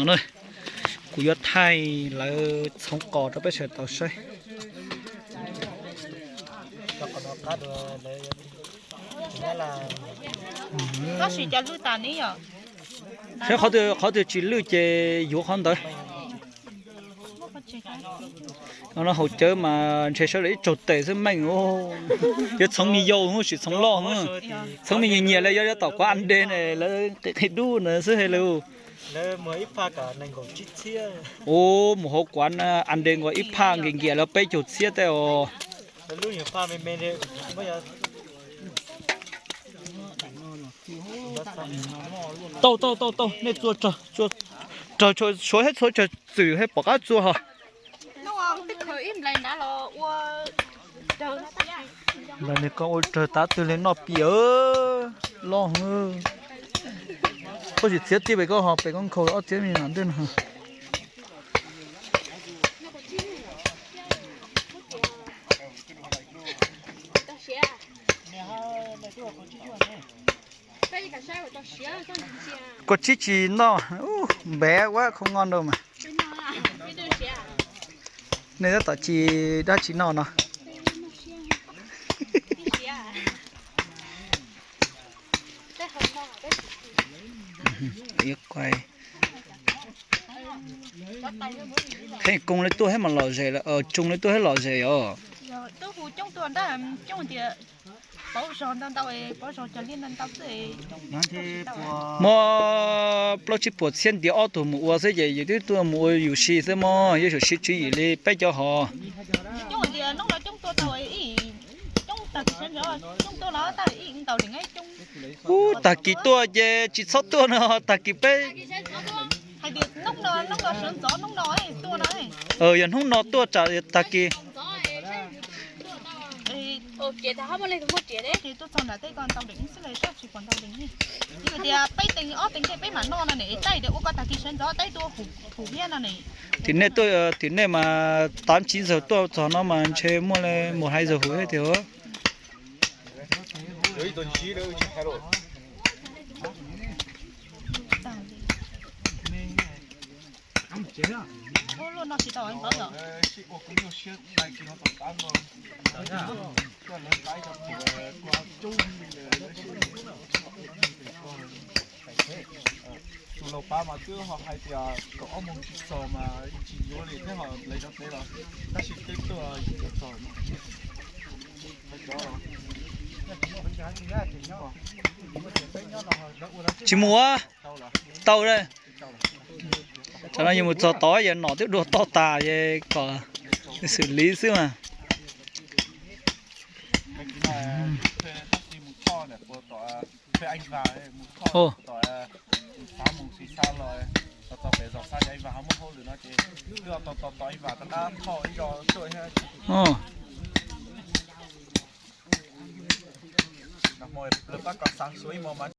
No na, kuv yuav thaij lawv txhoov qos rau peb sawv daws tau saib. Tab sis cov lwj tas ne yom. Saib qhov twg tsis lwj ces yuav qhov ntawd. No haus cawv mas ntshe sawv daws ib tsaug tes xwb meej. Yuav txhoov me yau sim txhoov loj, txhoov me nyias nyias lawv yuav tom kuv a de ne, lawv qi qhi dub na xwb he lawm. Ub, mus hauv kuv a de nkaus ib phaj nkias nkias lawv peb caug txhiab tej os. Tau tau tau tau, nej txua raws, suav thiab txhua raws txwm thiaj pom qab txua hos. Nplaim li koj ua raws tav twg li noj piam loj. Koj tsis txiav tij pem koj ho pem koj nkhaus ob txiab me no ntej no. Kua tsib tsis noj, npev ua kho noj nrau mas. Nej tab tom tsis dab tsi noj no. Kheej koob li tuaj thiab mas lom zem, tsoo li tuaj thiab lom zem os. Muab plaub tsib puas txhiab ntiav ob tug mus ua xwb ces yus twb tuaj mus ua yus si xwb mog, yeej siv tswv yim li peb cov hov. Ub, tag kis tuaj ces tsis txhob tuaj no, tag kis peb Yog hnub no tuaj tsam tag kis. Tim nej tuaj, tim nej mas tav tsiv ntxawg tuaj txog no mas ntshe muaj le mus hais zaug huv thiab tiag. Tus laus pab mas twb ho hais tias kaum ob moos tsis txog mas tsis yuav li thiab, ho lawv cov pem los tab sis twb tuaj yuav txog. Tsis mus ua tau. Tsam no yus mus txog tod yog nom twb dua toj tas es kom xws li xwb mas.